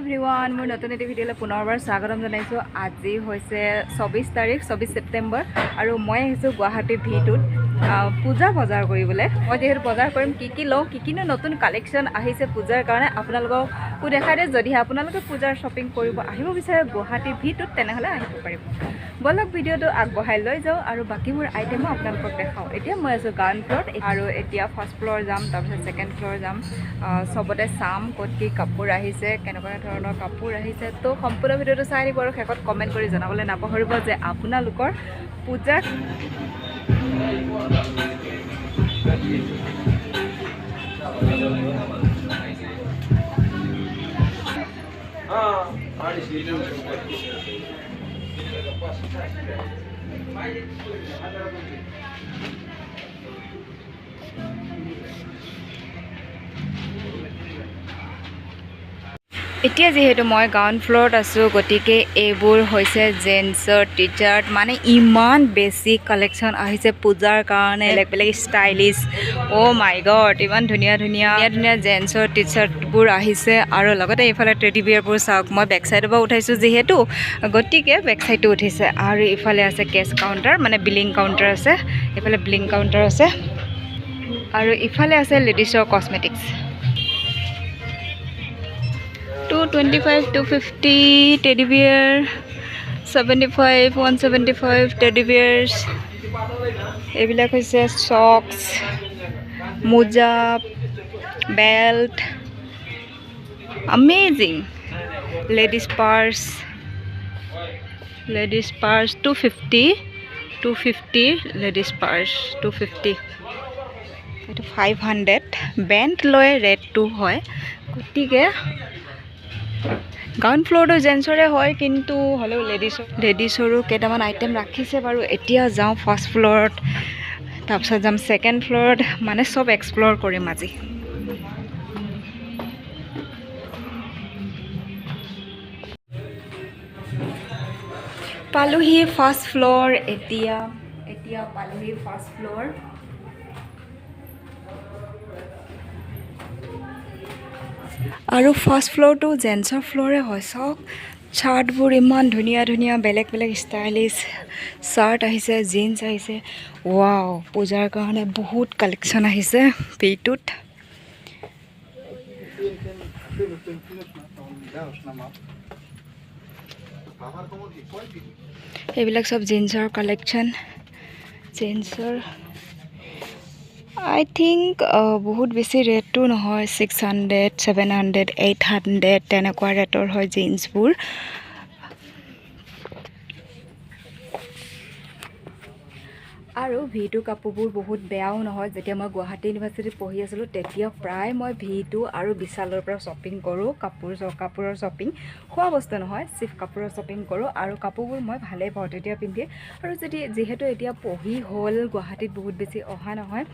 Everyone, মোৰ নতুন এটি ভিডিঅ'লৈ পুনৰবাৰ স্বাগতম জনাইছোঁ। আজি হৈছে 24 তাৰিখ, 24 ছেপ্টেম্বৰ আৰু মই আহিছোঁ গুৱাহাটী ভি টুত পূজা বজাৰ কৰিবলৈ। মই যিহেতু বজাৰ কৰিম, কি কি লওঁ, কি কিনো নতুন কালেকশ্যন আহিছে পূজাৰ কাৰণে, আপোনালোককো দেখাই দিওঁ। যদিহে আপোনালোকে পূজাৰ শ্বপিং কৰিব আহিব বিচাৰে গুৱাহাটী ভি টুত, তেনেহ'লে আহিব পাৰিব। ব'লক, ভিডিঅ'টো আগবঢ়াই লৈ যাওঁ আৰু বাকীবোৰ আইটেমো আপোনালোকক দেখাওঁ। এতিয়া মই আছোঁ গ্ৰাউণ্ড ফ্ল'ৰত আৰু এতিয়া ফাৰ্ষ্ট ফ্ল'ৰ যাম, তাৰপিছত ছেকেণ্ড ফ্ল'ৰ যাম। চবতে চাম ক'ত কি কাপোৰ আহিছে, কেনেকুৱা ধৰণৰ কাপোৰ আহিছে। তো সম্পূৰ্ণ ভিডিঅ'টো চাই দিব আৰু শেষত কমেণ্ট কৰি জনাবলৈ নাপাহৰিব যে আপোনালোকৰ পূজাৰ এতিয়া যিহেতু মই গ্ৰাউণ্ড ফ্ল'ৰত আছোঁ, গতিকে এইবোৰ হৈছে জেন্টছৰ টি চাৰ্ট। মানে ইমান বেছি কালেকশ্যন আহিছে পূজাৰ কাৰণে, বেলেগ বেলেগ ষ্টাইলিছ। অ' মাই গড, ইমান ধুনীয়া ধুনীয়া ধুনীয়া ধুনীয়া জেন্টছৰ টি চাৰ্টবোৰ আহিছে। আৰু লগতে এইফালে টেডি বিয়াৰবোৰ চাওক। মই বেক চাইডৰ পৰা উঠাইছোঁ যিহেতু, গতিকে বেক চাইডটো উঠিছে। আৰু ইফালে আছে কেছ কাউণ্টাৰ, মানে বিলিং কাউণ্টাৰ আছে। এইফালে বিলিং কাউণ্টাৰ আছে আৰু ইফালে আছে লেডিছৰ cosmetics. 225, 250 teddy bear, 75, 175 teddy bears। এইবিলাক হৈছে চক্স, মোজা, belt, amazing. Ladies purse, ladies purse 250, 250 ladies purse 250। এইটো 500। বেণ্ড লৈ ৰেটটো হয়। গতিকে গ্ৰাউণ্ড ফ্ল'ৰটো জেন্টছৰে হয়, কিন্তু হ'লেও লেডিছৰো কেইটামান আইটেম ৰাখিছে বাৰু। এতিয়া যাওঁ ফাৰ্ষ্ট ফ্ল'ৰত, তাৰপিছত যাম ছেকেণ্ড ফ্ল'ৰত, মানে চব এক্সপ্ল'ৰ কৰিম আজি। পালোহি ফাৰ্ষ্ট ফ্ল'ৰ। এতিয়া পালোহি ফাৰ্ষ্ট ফ্ল'ৰ। আৰু ফাৰ্ষ্ট ফ্ল'ৰটো জেন্টছৰ ফ্ল'ৰে হয়। চাওক, চাৰ্টবোৰ ইমান ধুনীয়া ধুনীয়া, বেলেগ বেলেগ ষ্টাইলিছ চাৰ্ট আহিছে, জিন্স আহিছে। ৱাও, পূজাৰ কাৰণে বহুত কালেকশ্যন আহিছে ভি টুত। এইবিলাক চব জিন্সৰ কালেকশ্যন। জিন্সৰ আই থিংক বহুত বেছি ৰেটটো নহয়, 600, 700, 800 তেনেকুৱা ৰেটৰ হয় জিন্সবোৰ। আৰু ভি টু কাপোৰবোৰ বহুত বেয়াও নহয়। যেতিয়া মই গুৱাহাটী ইউনিভাৰ্চিটিত পঢ়ি আছিলোঁ, তেতিয়া প্ৰায় মই ভি টু আৰু বিশালৰ পৰা শ্বপিং কৰোঁ। কাপোৰৰ শ্বপিং, খোৱা বস্তু নহয়, চিফ কাপোৰৰ শ্বপিং কৰোঁ। আৰু কাপোৰবোৰ মই ভালেই পাওঁ তেতিয়া পিন্ধি। আৰু যদি যিহেতু এতিয়া পঢ়ি হ'ল, গুৱাহাটীত বহুত বেছি অহা নহয়,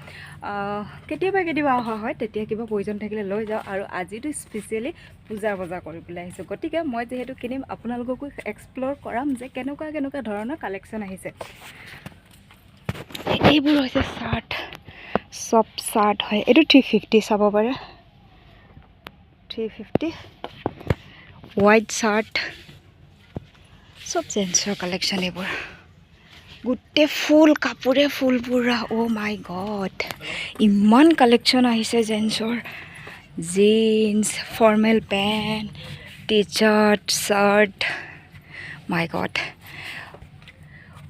কেতিয়াবা কেতিয়াবা অহা হয়, তেতিয়া কিবা প্ৰয়োজন থাকিলে লৈ যাওঁ। আৰু আজিতো স্পেচিয়েলি পূজা বজাৰ কৰিবলৈ আহিছোঁ, গতিকে মই যিহেতু কিনিম, আপোনালোককো এক্সপ্ল'ৰ কৰাম যে কেনেকুৱা কেনেকুৱা ধৰণৰ কালেকশ্যন আহিছে। এইবোৰ হৈছে চাৰ্ট, চব চাৰ্ট হয়। এইটো 350, চাব পাৰে, 350। হোৱাইট চাৰ্ট, চব জেন্টছৰ কালেকশ্যন এইবোৰ। গোটেই ফুল কাপোৰে ফুল পুৰা। অ' মাই গড, ইমান কালেকশ্যন আহিছে জেন্টছৰ। Jeans, formal pant, T shirt, shirt, my god.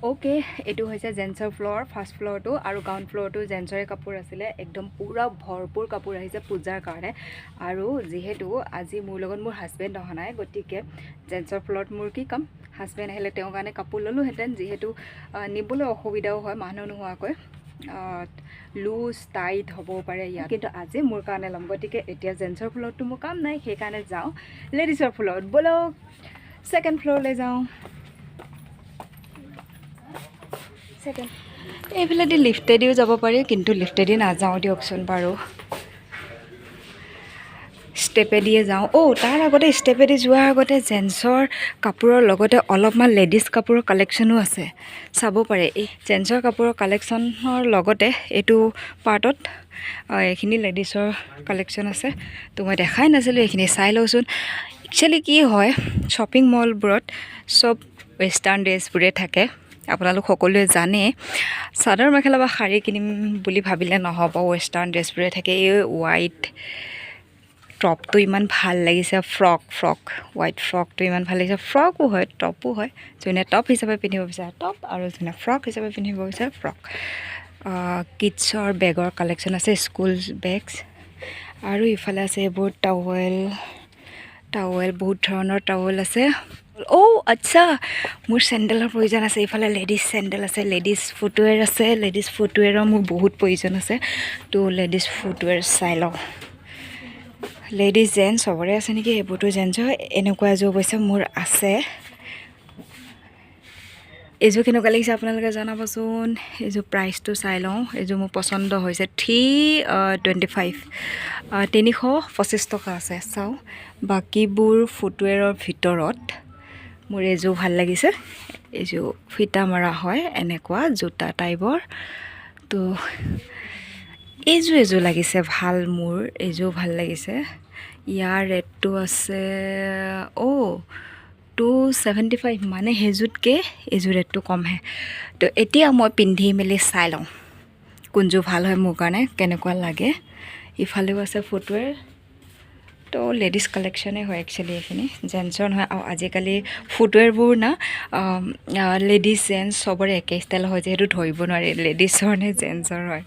Okay, এইটো হৈছে জেন্টছৰ ফ্ল'ৰ, ফাৰ্ষ্ট ফ্ল'ৰটো। আৰু গ্ৰাউণ্ড ফ্ল'ৰটো জেন্টছৰে কাপোৰ আছিলে। একদম পূৰা ভৰপূৰ কাপোৰ আহিছে পূজাৰ কাৰণে। আৰু যিহেতু আজি মোৰ লগত মোৰ হাজবেণ্ড অহা নাই, গতিকে জেন্টছৰ ফ্ল'ৰত মোৰ কি কাম? হাজবেণ্ড আহিলে তেওঁৰ কাৰণে কাপোৰ ল'লোহেঁতেন। যিহেতু নিবলৈ অসুবিধাও হয় মানুহ নোহোৱাকৈ, লুজ টাইট হ'বও পাৰে ইয়াত। কিন্তু আজি মোৰ কাৰণে ল'ম, গতিকে এতিয়া জেন্টছৰ ফ্ল'ৰতটো মোৰ কাম নাই, সেইকাৰণে যাওঁ লেডিছৰ ফ্ল'ৰত। ব'লক, ছেকেণ্ড ফ্ল'ৰলৈ যাওঁ। ছেকেণ্ড এইফালেদি লিফ্টেদিও যাব পাৰি, কিন্তু লিফ্টেদি নাযাওঁ দিয়কচোন বাৰু, ষ্টেপেদিয়ে যাওঁ। অ', তাৰ আগতে ষ্টেপেদি যোৱাৰ আগতে জেন্টছৰ কাপোৰৰ লগতে অলপমান লেডিজ কাপোৰৰ কালেকশ্যনো আছে, চাব পাৰে। এই জেন্টছৰ কাপোৰৰ কালেকশ্যনৰ লগতে এইটো পাৰ্টত এইখিনি লেডিছৰ কালেকশ্যন আছে। তো মই দেখাই নাছিলোঁ, এইখিনি চাই লওঁচোন। একচুৱেলি কি হয়, শ্বপিং মলবোৰত চব ৱেষ্টাৰ্ণ ড্ৰেছবোৰে থাকে, আপোনালোক সকলোৱে জানে। চাদৰ মেখেলা বা শাৰী কিনিম বুলি ভাবিলে নহ'ব, ৱেষ্টাৰ্ণ ড্ৰেছবোৰে থাকে। এই হোৱাইট টপটো ইমান ভাল লাগিছে, ফ্ৰক ফ্ৰক হোৱাইট ফ্ৰকটো ইমান ভাল লাগিছে। ফ্ৰকো হয়, টপো হয়। যোনে টপ হিচাপে পিন্ধিব বিচাৰে টপ, আৰু যোনে ফ্ৰক হিচাপে পিন্ধিব বিচাৰে ফ্ৰক। কিডছৰ বেগৰ কালেকশ্যন আছে, স্কুল বেগছ। আৰু ইফালে আছে এইবোৰ টাৱেল, টাৱেল বহুত ধৰণৰ টাৱেল আছে। অ' আচ্ছা, মোৰ চেণ্ডেলৰ প্ৰয়োজন আছে। ইফালে লেডিজ চেণ্ডেল আছে, লেডিজ ফুটৱেৰ আছে। লেডিজ ফুটৱেৰৰ মোৰ বহুত প্ৰয়োজন আছে, তো লেডিজ ফুটৱেৰ চাই লওঁ। লেডিজ জেণ্টছ চবৰে আছে নেকি? এইবোৰতো জেণ্টছৰ। এনেকুৱা এযোৰ অৱশ্যে মোৰ আছে। এইযোৰ কেনেকুৱা লাগিছে আপোনালোকে জনাবচোন। এইযোৰ প্ৰাইচটো চাই লওঁ। এইযোৰ মোৰ পচন্দ হৈছে, 325, 325 টকা আছে। চাওঁ বাকীবোৰ ফুটৱেৰৰ ভিতৰত মোৰ এইযোৰ ভাল লাগিছে। এইযোৰ ফিটা মৰা হয়, এনেকুৱা জোতা টাইপৰ। তো এইযোৰ এযোৰ লাগিছে ভাল মোৰ, এইযোৰ ভাল লাগিছে। ইয়াৰ ৰেটটো আছে অ' 275, মানে সেইযোৰতকৈ এইযোৰ ৰেটটো কমহে। তো এতিয়া মই পিন্ধি মেলি চাই লওঁ কোনযোৰ ভাল হয় মোৰ কাৰণে, কেনেকুৱা লাগে। ইফালেও আছে ফুটৱেৰ। তো লেডিজ কালেকশ্যনেই হয় একচুৱেলি এইখিনি, জেণ্টছৰ নহয়। আৰু আজিকালি ফুটৱেৰবোৰ না লেডিজ জেণ্টছ চবৰে একে ষ্টাইল হয়, যিহেতু ধৰিব নোৱাৰি লেডিজৰ নে জেণ্টছৰ হয়।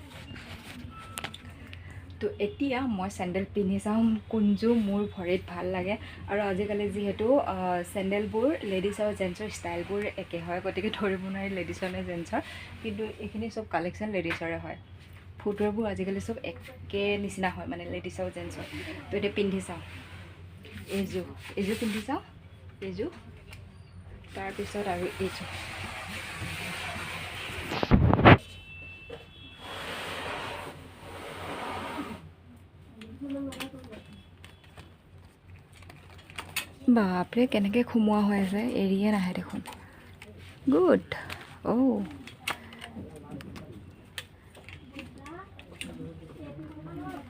তো এতিয়া মই চেণ্ডেল পিন্ধি চাওঁ কোনযোৰ মোৰ ভৰিত ভাল লাগে। আৰু আজিকালি যিহেতু চেণ্ডেলবোৰ লেডিজ আৰু জেণ্টছৰ ষ্টাইলবোৰ একে হয়, গতিকে ধৰিব নোৱাৰি লেডিজৰ নে জেণ্টছৰ। কিন্তু এইখিনি চব কালেকশ্যন লেডিজৰে হয়। ফুটৱেৰবোৰ আজিকালি চব একে নিচিনা হয়, মানে লেডিজ আৰু জেণ্টছৰ। তো এতিয়া পিন্ধি চাওঁ এইযোৰ, এইযোৰ পিন্ধি চাওঁ এইযোৰ, তাৰপিছত আৰু এইযোৰ। বাপৰে, কেনেকৈ সোমোৱা হৈ আছে, এৰিয়ে নাহে দেখোন। গুড। অ'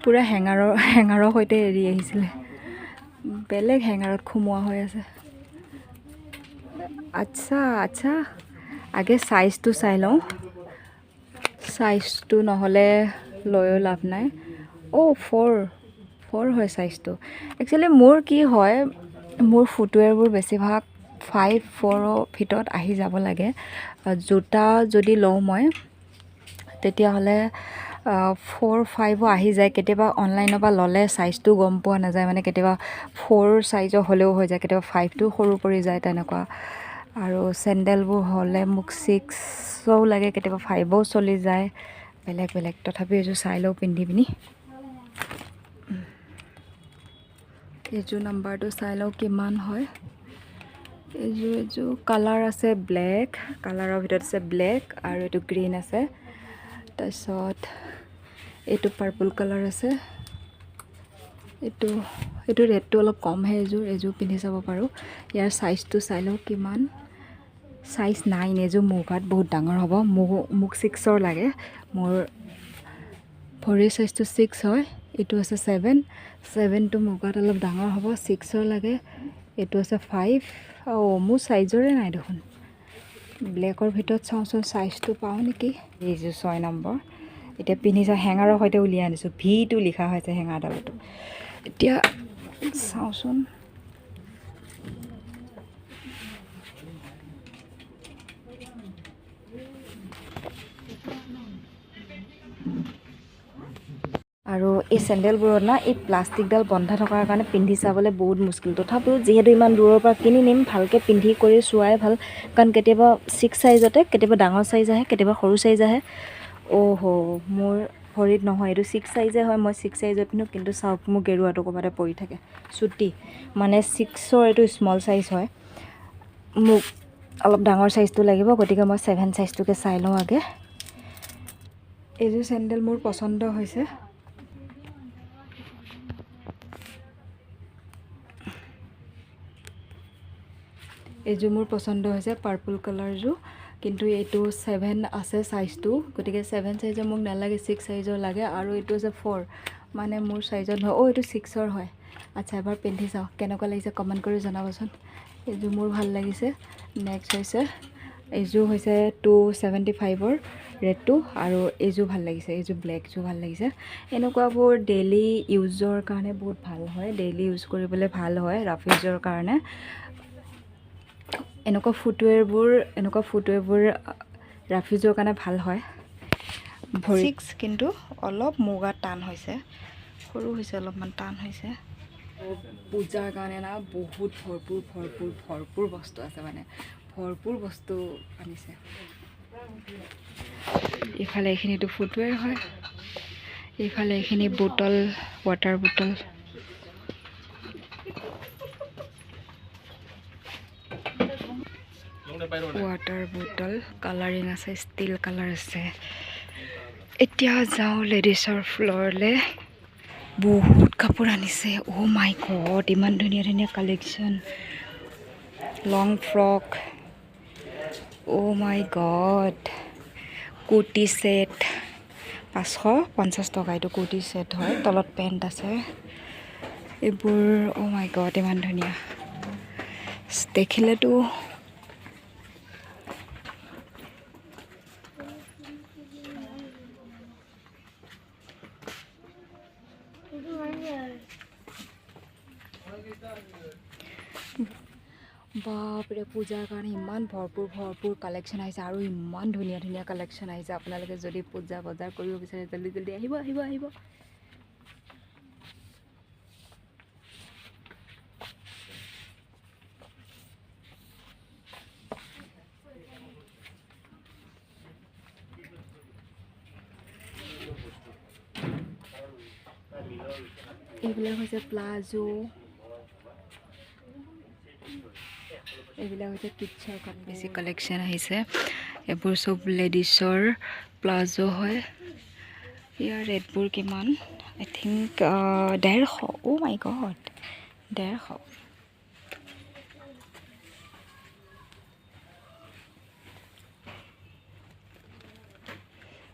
পূৰা হেঙাৰৰ সৈতে এৰি আহিছিলে, বেলেগ হেঙাৰত সোমোৱা হৈ আছে। আচ্ছা আচ্ছা, আগে চাইজটো চাই লওঁ, চাইজটো নহ'লে লৈও লাভ নাই। অ' ফ'ৰ ফ'ৰ হয় চাইজটো। একচুৱেলি মোৰ কি হয়, মোৰ ফুটৱেৰবোৰ বেছিভাগ 5 4ৰ ভিতৰত আহি যাব লাগে। জোতা যদি লওঁ মই তেতিয়াহ'লে 4 5ও আহি যায়। কেতিয়াবা অনলাইনৰ পৰা ল'লে চাইজটো গম পোৱা নাযায়, মানে কেতিয়াবা 4 চাইজৰ হ'লেও হৈ যায়, কেতিয়াবা 5টো সৰু পৰি যায় তেনেকুৱা। আৰু চেণ্ডেলবোৰ হ'লে মোক 6ও লাগে, কেতিয়াবা 5ও চলি যায়, বেলেগ বেলেগ। তথাপিও এইযোৰ চাই লওঁ পিন্ধি পিনি। এইযোৰ নাম্বাৰটো চাই লওঁ কিমান হয়। এইযোৰ কালাৰ আছে ব্লেক, কালাৰৰ ভিতৰত আছে ব্লেক আৰু এইটো গ্ৰীণ আছে। তাৰপিছত এইটো পাৰ্পল কালাৰ আছে। এইটো ৰেটটো অলপ কমহে এইযোৰ, পিন্ধি চাব পাৰোঁ। ইয়াৰ চাইজটো চাই লওঁ কিমান। চাইজ 9। এইযোৰ মোৰ গাত বহুত ডাঙৰ হ'ব, মোক 6ৰ লাগে। মোৰ ভৰিৰ চাইজটো 6 হয়। এইটো আছে 7, 7টো মোৰ গাত অলপ ডাঙৰ হ'ব, 6ৰ লাগে। এইটো আছে 5। অ' মোৰ চাইজৰে নাই দেখোন। ব্লেকৰ ভিতৰত চাওঁচোন চাইজটো পাওঁ নেকি। এইযোৰ 6 নম্বৰ। এতিয়া পিন্ধি চাওঁ, হেঙাৰৰ সৈতে উলিয়াই আনিছোঁ, ভিটো লিখা হৈছে হেঙাৰডালতো। এতিয়া চাওঁচোন, আৰু এই চেণ্ডেলবোৰত না এই প্লাষ্টিকডাল বন্ধা থকাৰ কাৰণে পিন্ধি চাবলৈ বহুত মুস্কিল। তথাপিও যিহেতু ইমান দূৰৰ পৰা কিনি নিম, ভালকৈ পিন্ধি কৰি চোৱাই ভাল। কাৰণ কেতিয়াবা 6 চাইজতে কেতিয়াবা ডাঙৰ চাইজ আহে, কেতিয়াবা সৰু চাইজ আহে। অ' হ', মোৰ ভৰিত নহয়, এইটো 6 চাইজে হয়, মই 6 চাইজত পিন্ধোঁ। কিন্তু চাওক মোৰ গেৰুৱাটো ক'ৰবাতে পৰি থাকে, চুটি, মানে 6ৰ এইটো স্মল চাইজ হয়। মোক অলপ ডাঙৰ চাইজটো লাগিব, গতিকে মই 7 চাইজটোকে চাই লওঁ আগে। এইযোৰ চেণ্ডেল মোৰ পচন্দ হৈছে। এইযোৰ মোৰ পচন্দ হৈছে, পাৰ্পল কালাৰযোৰ। কিন্তু এইটো 7 আছে চাইজটো, গতিকে 7 চাইজৰ মোক নালাগে, 6 চাইজৰ লাগে। আৰু এইটো আছে 4, মানে মোৰ চাইজত নহয়। অ' এইটো 6ৰ হয়। আচ্ছা, এবাৰ পিন্ধি চাওঁ কেনেকুৱা লাগিছে, কমেণ্ট কৰি জনাবচোন। এইযোৰ মোৰ ভাল লাগিছে। নেক্সট হৈছে এইযোৰ হৈছে 275ৰ ৰেটটো। আৰু এইযোৰ ভাল লাগিছে, এইযোৰ ব্লেকযোৰ ভাল লাগিছে। এনেকুৱাবোৰ ডেইলি ইউজৰ কাৰণে বহুত ভাল হয়, ডেইলি ইউজ কৰিবলৈ ভাল হয়, ৰাফ ইউজৰ কাৰণে। এনেকুৱা ফুটৱেৰবোৰ ৰাফ ইউজৰ কাৰণে ভাল হয়। ভৰি 6, কিন্তু অলপ মুগা টান হৈছে, সৰু হৈছে, অলপমান টান হৈছে। পূজাৰ কাৰণে না বহুত ভৰপূৰ ভৰপূৰ ভৰপূৰ বস্তু আছে, মানে ভৰপূৰ বস্তু আনিছে। ইফালে এইখিনিতো ফুটৱেৰ হয়, এইফালে এইখিনি bottle, water bottle. Water bottle colouring আছে, ষ্টিল কালাৰ আছে। এতিয়া যাওঁ লেডিছৰ ফ্ল'ৰলৈ। বহুত কাপোৰ আনিছে। অ' মাই গড, ইমান ধুনীয়া ধুনীয়া collection. Long frock, oh my god, kurti set 550 টকা। এইটো কুৰ্তি ছেট হয়, তলত পেণ্ট আছে। এইবোৰ, অ' মাই গড, ইমান ধুনীয়া দেখিলেতো। বাপৰে, পূজাৰ কাৰণে ইমান ভৰপূৰ ভৰপূৰ কালেকশ্যন আহিছে আৰু ইমান ধুনীয়া ধুনীয়া কালেকশ্যন আহিছে। আপোনালোকে যদি পূজা বজাৰ কৰিব বিচাৰে, জল্দি জল্দি আহিব, আহিব, আহিব। এইবিলাক হৈছে প্লাজো, এইবিলাক হৈছে কিটছৰ কাপোৰ। বেছি কালেকশ্যন আহিছে। এইবোৰ চব লেডিছৰ প্লাজো হয়। ইয়াৰ ৰেটবোৰ কিমান? আই থিংক 150। অ' মাই গড, 150।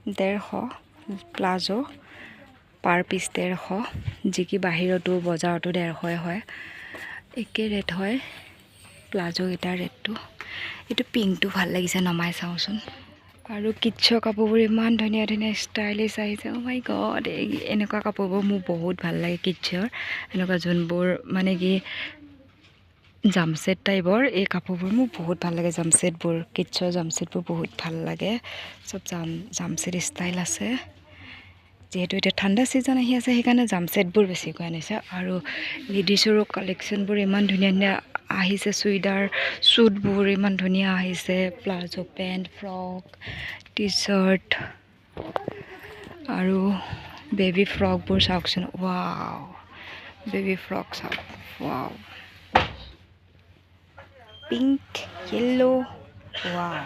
150 প্লাজো পাৰ পিচ 150, যি কি বাহিৰতো বজাৰতো 150ই হয়, একে ৰেট হয় প্লাজোকেইটাৰ ৰেটটো। এইটো পিংকটো ভাল লাগিছে, নমাই চাওঁচোন। আৰু কিটছৰ কাপোৰবোৰ ইমান ধুনীয়া ধুনীয়া ষ্টাইলিছ আহিছে। অ' মাই গড, এই এনেকুৱা কাপোৰবোৰ মোৰ বহুত ভাল লাগে। কিটছৰ এনেকুৱা যোনবোৰ মানে কি জামছেট টাইপৰ, এই কাপোৰবোৰ মোৰ বহুত ভাল লাগে। জামছেটবোৰ, কিটছৰ জামছেটবোৰ বহুত ভাল লাগে। চব জামছেট ষ্টাইল আছে। যিহেতু এতিয়া ঠাণ্ডা ছিজন আহি আছে, সেইকাৰণে জামছেটবোৰ বেছিকৈ আনিছে। আৰু লেডিছৰো কালেকশ্যনবোৰ ইমান ধুনীয়া ধুনীয়া আহিছে। চুইদাৰ চুটবোৰ ইমান ধুনীয়া আহিছে, palazzo pant, frock, T shirt আৰু বেবী ফ্ৰকবোৰ চাওকচোন। ৱাও, বেবী ফ্ৰক চাওক, wow, pink, yellow, wow.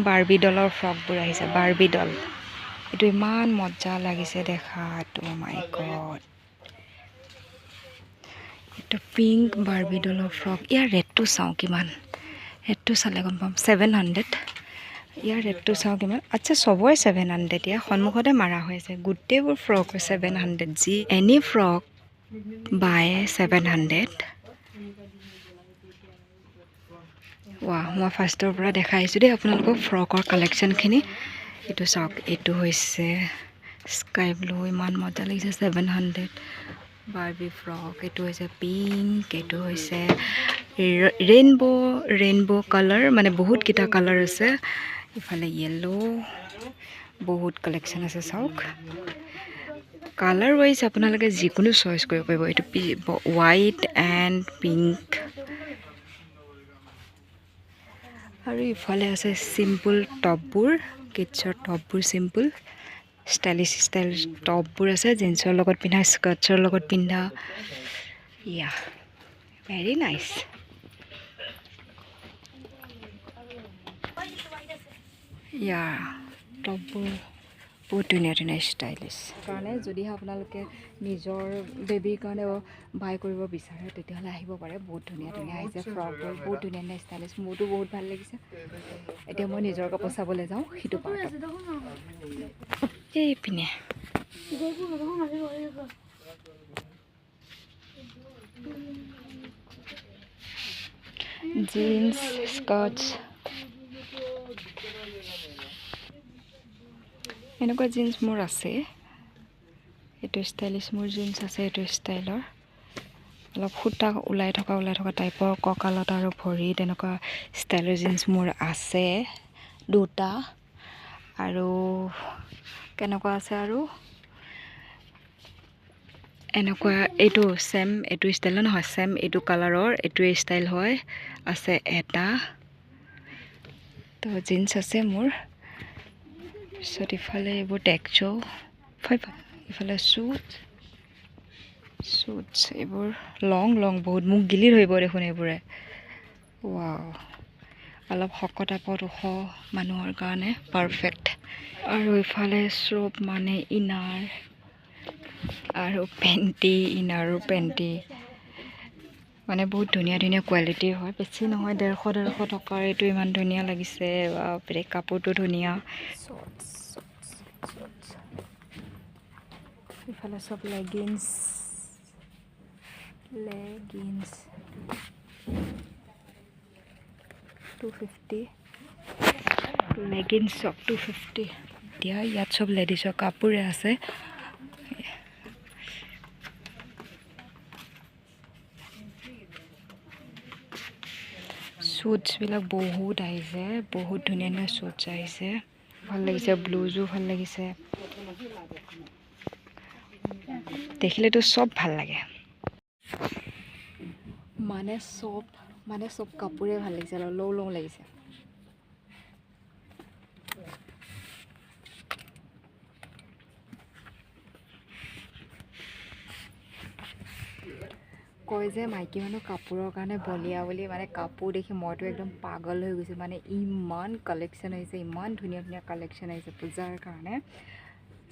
Barbie ডলৰ ফ্ৰকবোৰ আহিছে, বাৰ্বি ডল। এইটো ইমান মজা লাগিছে দেখাত। অ' মাই গড, এইটো পিংক বাৰ্বি ডলৰ ফ্ৰক। ইয়াৰ ৰেটটো চাওঁ কিমান, ৰেটটো চালে গম পাম। 700। ইয়াৰ ৰেটটো চাওঁ কিমান। আচ্ছা, চবৰে 700। ইয়াৰ সন্মুখতে মাৰা হৈ আছে, গোটেইবোৰ ফ্ৰক 700। যি এনি ফ্ৰক বাই 700। ৱাহ, মই ফাৰ্ষ্টৰ পৰা দেখাই আহিছোঁ দেই আপোনালোকক ফ্ৰকৰ কালেকশ্যনখিনি। এইটো চাওক, এইটো হৈছে স্কাই ব্লু, ইমান মজা লাগিছে, 700 বাৰ্বি ফ্ৰক। এইটো হৈছে পিংক, এইটো হৈছে ৰেইনব', ৰেইনব' কালাৰ, মানে বহুতকেইটা কালাৰ আছে। ইফালে য়েল্ল', বহুত কালেকশ্যন আছে চাওক। কালাৰ ৱাইজ আপোনালোকে যিকোনো চইচ কৰিব পাৰিব। এইটো হোৱাইট এণ্ড পিংক। আৰু ইফালে আছে চিম্পুল টপবোৰ, কিডছৰ টপবোৰ, চিম্পুল ষ্টাইলিছ ষ্টাইলিছ টপবোৰ আছে, জিন্সৰ লগত পিন্ধা, স্কাৰ্টছৰ লগত পিন্ধা। ইয়া, ভেৰি নাইচ। ইয়া, টপবোৰ বহুত ধুনীয়া ধুনীয়া ষ্টাইলিছ কাৰণে। যদিহে আপোনালোকে নিজৰ বেবীৰ কাৰণে বাই কৰিব বিচাৰে, তেতিয়াহ'লে আহিব পাৰে। বহুত ধুনীয়া ধুনীয়া আহিছে ফ্ৰকবোৰ, বহুত ধুনীয়া ধুনীয়া ষ্টাইলিছ। মোৰতো বহুত ভাল লাগিছে। এতিয়া মই নিজৰ কাপোৰ চাবলৈ যাওঁ সিটো পাৰ্টত, এইপিনে। Jeans, স্কাৰ্টছ, এনেকুৱা জিন্স মোৰ আছে। এইটো ষ্টাইলিছ মোৰ জিন্স আছে, এইটো ষ্টাইলৰ অলপ সূতা ওলাই থকা টাইপৰ কঁকালত আৰু ভৰিত এনেকুৱা ষ্টাইলৰ জিন্স মোৰ আছে দুটা। আৰু কেনেকুৱা আছে? আৰু এনেকুৱা এইটো ছেম, এইটো ষ্টাইলৰ নহয়, ছেম এইটো কালাৰৰ, এইটোৱে ষ্টাইল হয়, আছে এটা। তো জিন্স আছে মোৰ। পিছত ইফালে এইবোৰ টেকচৌ ফাইভ, ইফালে চুটছ, এইবোৰ লং লং বহুত, মোক গিলি ধৰিব দেখোন এইবোৰে। ৱাও, অলপ শকত আপত ওখ মানুহৰ কাৰণে পাৰফেক্ট। আৰু ইফালে চব মানে ইনাৰ আৰু পেণ্টি, ইনাৰো পেণ্টি, মানে বহুত ধুনীয়া ধুনীয়া কোৱালিটিৰ হয়। বেছি নহয়, 150 150 টকাৰ। এইটো ইমান ধুনীয়া লাগিছে, বাপৰে, কাপোৰটো ধুনীয়া। ইফালে চব লেগিনছ, লেগিনছ 250, লেগিনছ চব 250। এতিয়া ইয়াত চব লেডিছৰ কাপোৰে আছে। চুটছবিলাক বহুত আহিছে, বহুত ধুনীয়া ধুনীয়া চুটছ আহিছে, ভাল লাগিছে। ব্লুজো ভাল লাগিছে, দেখিলেতো চব ভাল লাগে। মানে চব কাপোৰে ভাল লাগিছে, অলপ লওঁ লওঁ লাগিছে। কয় যে মাইকী মানুহ কাপোৰৰ কাৰণে বলিয়া বুলি। মানে কাপোৰ দেখি মইতো একদম পাগল হৈ গৈছোঁ। মানে ইমান কালেকশ্যন আহিছে, ইমান ধুনীয়া ধুনীয়া কালেকশ্যন আহিছে পূজাৰ কাৰণে।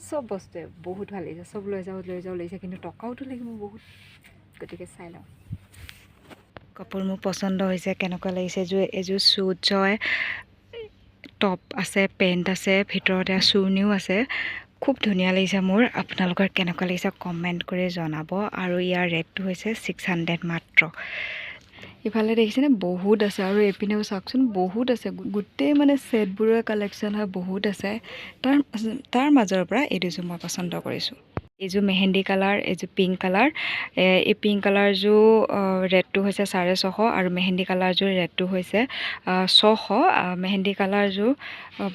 চব বস্তুৱে বহুত ভাল লাগিছে, চব লৈ যাওঁ লৈ যাওঁ লাগিছে, কিন্তু টকাওতো লাগিব বহুত, গতিকে চাই লওঁ। কাপোৰ মোৰ পচন্দ হৈছে। কেনেকুৱা লাগিছে? এযোৰ, এযোৰ চুটছ হয়, টপ আছে, পেণ্ট আছে, ভিতৰত এয়া চুৰ্ণিও আছে। খুব ধুনীয়া লাগিছে মোৰ। আপোনালোকৰ কেনেকুৱা লাগিছে কমেণ্ট কৰি জনাব। আৰু ইয়াৰ ৰেটটো হৈছে 600 মাত্ৰ। ইফালে দেখিছেনে, বহুত আছে। আৰু এইপিনেও চাওকচোন, বহুত আছে। গোটেই মানে ছেটবোৰৰ কালেকশ্যন হয়, বহুত আছে। তাৰ তাৰ মাজৰ পৰা এই দুযোৰ মই পচন্দ কৰিছোঁ। এইযোৰ মেহেন্দি কালাৰ, এইযোৰ পিংক কালাৰ। এই পিংক কালাৰযোৰ ৰেটটো হৈছে 650 আৰু মেহেন্দি কালাৰযোৰ ৰেটটো হৈছে 600। মেহেন্দি কালাৰযোৰ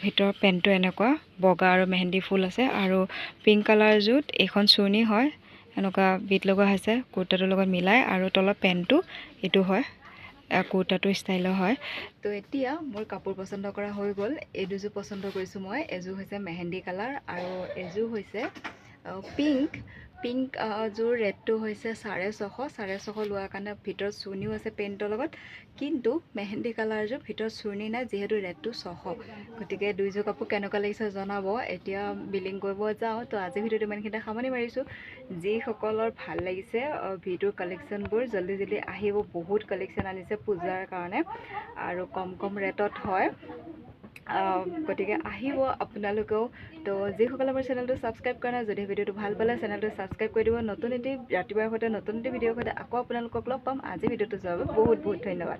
ভিতৰৰ পেণ্টটো এনেকুৱা বগা আৰু মেহেন্দি ফুল আছে। আৰু পিংক কালাৰযোৰত এইখন চুৰ্ণি হয়, এনেকুৱা বিট লগোৱা হৈছে কুৰ্তাটোৰ লগত মিলাই, আৰু তলত পেণ্টটো এইটো হয়, কুৰ্তাটো ষ্টাইলৰ হয়। তো এতিয়া মোৰ কাপোৰ পচন্দ কৰা হৈ গ'ল। এই দুযোৰ পচন্দ কৰিছোঁ মই। এযোৰ হৈছে মেহেন্দি কালাৰ আৰু এযোৰ হৈছে পিংক। পিংক যোৰ ৰেটটো হৈছে 650। 650 লোৱাৰ কাৰণে ভিতৰত চুৰ্ণিও আছে পেণ্টৰ লগত, কিন্তু মেহেন্দি কালাৰযোৰ ভিতৰত চুৰ্ণি নাই, যিহেতু ৰেটটো 600। গতিকে দুইযোৰ কাপোৰ কেনেকুৱা লাগিছে জনাব। এতিয়া বিলিং কৰিব যাওঁ। তো আজিৰ ভিডিঅ'টো ইমানখিনিতে সামৰণি মাৰিছোঁ। যিসকলৰ ভাল লাগিছে ভিডিঅ'ৰ কালেকশ্যনবোৰ, জল্দি জল্দি আহিব। বহুত কালেকশ্যন আনিছে পূজাৰ কাৰণে আৰু কম কম ৰেটত হয়, গতিকে আহিব আপোনালোকেও। তো যিসকলে মোৰ চেনেলটো ছাবস্ক্ৰাইব কৰা নাই, যদি ভিডিঅ'টো ভাল পালে চেনেলটো ছাবস্ক্ৰাইব কৰি দিব। নতুন এটি ৰাতিপুৱাৰ সৈতে, নতুন এটি ভিডিঅ'ৰ সৈতে আকৌ আপোনালোকক লগ পাম। আজি ভিডিঅ'টো চোৱাৰ বাবে বহুত বহুত ধন্যবাদ।